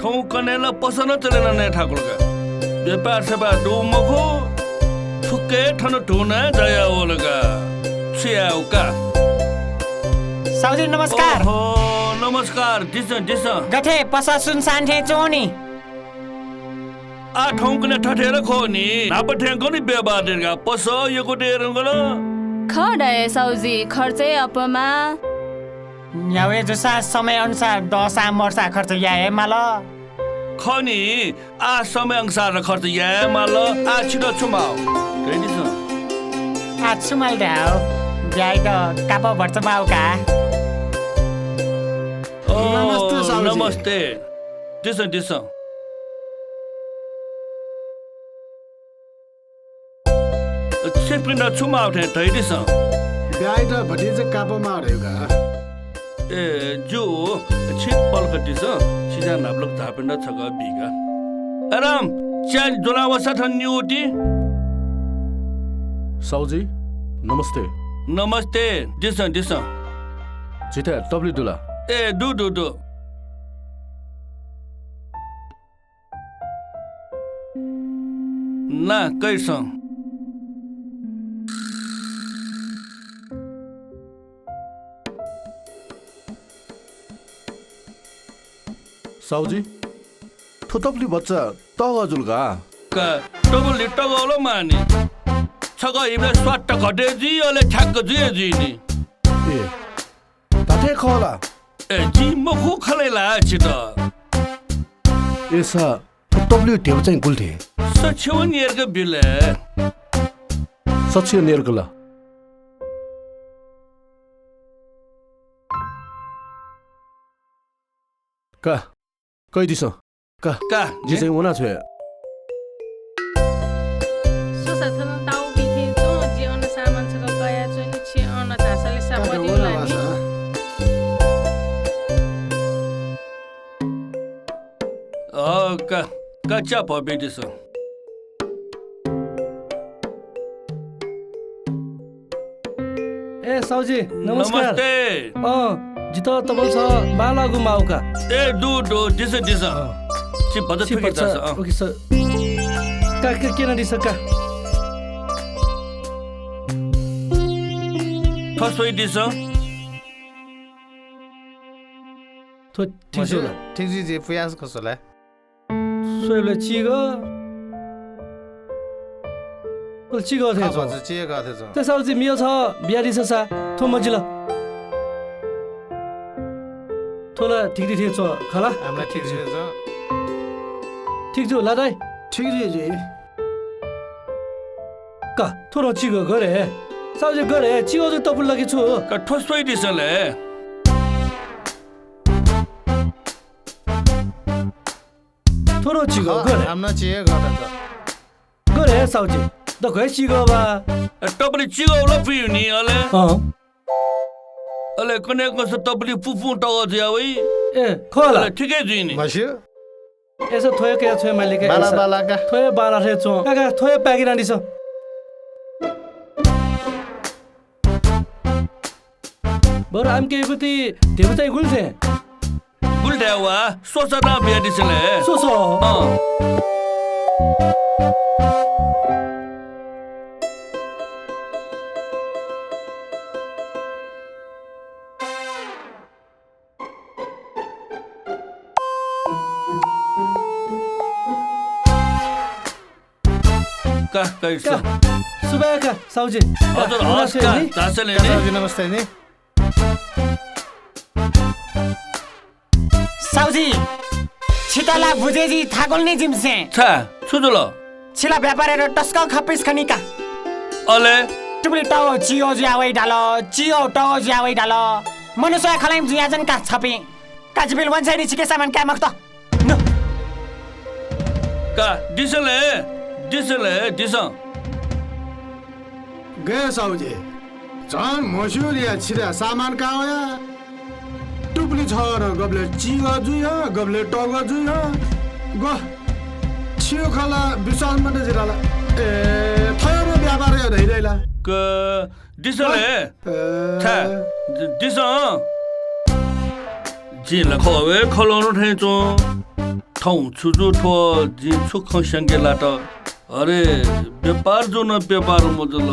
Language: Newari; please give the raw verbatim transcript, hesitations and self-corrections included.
थौं कन्हय् ला पसः नं चले याना नये थाकुल का। व्यापार स्यापार दु मखु, फुक्क हे थन धुन हे जाया वल का। छु याये का? साहुजी, नमस्कार। ओहो, नमस्कार। दिसँ, दिसँ। गथे पसः सुनसान थें च्वं नि? आः थौंकन्हय् थथे ला खः नि, न्हापा थें गन व्यवहार दयेका, पसः यक्व दये धुंकल। खः धाये साहुजी, खर्च हे अप्वः माः। न्ह्यावय् जूसा समय अनुसार दःसा मदुसा खर्च याये हे माल। खः नि, आः समय अनुसार खर्च याये हे माल। आः छितः छु माः? धयादिसँ। आः छु माल धाये हो? ब्याइत कापः भचा माः का। ओ, नमस्ते साहुजी। नमस्ते। दिसँ, दिसँ। छिकपिन्त छु माः थें धयादिसँ। ब्याइत भतिचा कापः माः धयागु का। ए, ज्यू, छित पलख दिसँ, छिं न्हापालाक झाःपिन्त छकः बी का। ए राम, च्या ज्वना वःसा थन निगू ति। साहुजी, नमस्ते। नमस्ते, दिसँ, दिसँ। झीथाय् तपुलि दु ला? ए, दु, दु, दु। ना, कइसँ। साहुजी, थ्व तपुलि भचा तःगः जुल का। का, तपुलि तःगः ला माःनि। छकः हिबलय् स्वात्त घटे जुइ, अले ठ्याक्क जुइ हे जुइनि। ए, धात्थें खः ला? ए, जिं मखु खँ ल्हाये ला छितः? ए सा, थ्व तपुलिया ध्यबा चाहिँ गुलि थें? सछि व न्यय्‌क बिल। सछि न्यय्‌क ला? का, कयादिसँ। का, का, जि चाहिँ वना छ्वये। स्वसा थन ताउ बी थें च्वं, जि अन सामान छकः कयाच्वने, छि अन झाःसा ले सा काका, मजिल वना ला नि? भाषा। अ, का, का, च्या भः बियादिसँ। ए, साहुजी, नमस्कार। नमस्ते। अँ, जितः तबल छगः बांलाःगु माःगु का। ए, दु, दु, दिसँ, दिसँ। अँ। छि भचा छि थुइकादिसँ, अँ। Okay, sir. का, का, क्यनादिसँ, का। थ्व स्वयादिसँ। थ्व ठीक जुल। ठीक जुइ, जि पुयाः खँ स्वये ला। स्वयेबलय् चिगः। अले चिगः थें च्वं। खः, चिगः थें च्वं। त साहुजी, म्ये छगः बियादिसँ सा, थ्व मजिल। थ्व ला ठीक जुइ थें च्वं, खः ला? आम्ला ठीक जुइ थें च्वं। ठीक जू ला दाइ? ठीक जुइ, जुइ। का, थ्व नं चिगः गथे? साहुजी, गथे? चिगः जूगु तपुलि ला कि छु? का, थ्व स्वयादिसँ ले। थ्व नं चिगः, खः, गथे? आम्ला चिगः खः त। गथे साहुजी? दक्व हे चिगः बा। ए, तपुलि चिगः ला पुइ नि अले। अँ। अले कन्हय् कंसा तपुलि पुपुं तःगः जुया वइ। ए, खः ला? अले ठीक हे जुइ नि। मस्यू। अय्‌सा थ्व हे कयाः छ्वये माली का, बांला, अय्‌सा। बांला का। थ्व हे बांलाः थें च्वं। का, का, थ्व हे पाय्‌कादिसँ। बरु आम्के इबुति ध्यबा चाहिँ गुलि थें? गुलि थें वा, स्वसा नं बियादिसँ ले। स्वसा? अँ। का, कयादिसँ। का। सुभाय् का, साहुजी। हजुर, का, हस्, नमस्ते का, नि। झासँ ले नि। साहुजी, नमस्ते नि। साहुजी, छितः ला बुझे जुइ थाकुल नि जिमिसं। छाय्, छु जुल? छि ला व्यापारय् तसकं खप्पिस खनी का। अले? तपुलि तःगः चिगः जुया वइ धाल, चिगः तःगः जुया वइ धाल। मनू स्वया खँ ल्हाइम्ह जुयाच्वन का छपिं। का, जिपिं ला वनेछ्वये नि, छिके सामान काये मखुत। नु। का, दिसँ ले, दिसँ ले, दिसँ। गय् साहुजी, झन म्हस्यूगुलिया छिथाय् सामान का वया। तपुलि छगः नं गबलय् चिगः जुइ हँ, गबलय् तःगः जुइ हँ। ग्व, छिगु खँ ला विश्वास मते जितः ला। ए, थ्व हे व्यापार याये धइ दइ ला? का, दिसँ ले। ए। छाय्, दि-, दिसँ। जिं ला खः हे खँ ल्हानागु थें च्वं। थौं छु जू थ्व, जिं छु खँ स्यंके लात? अरे, व्यापार जुन, व्यापार मजुल।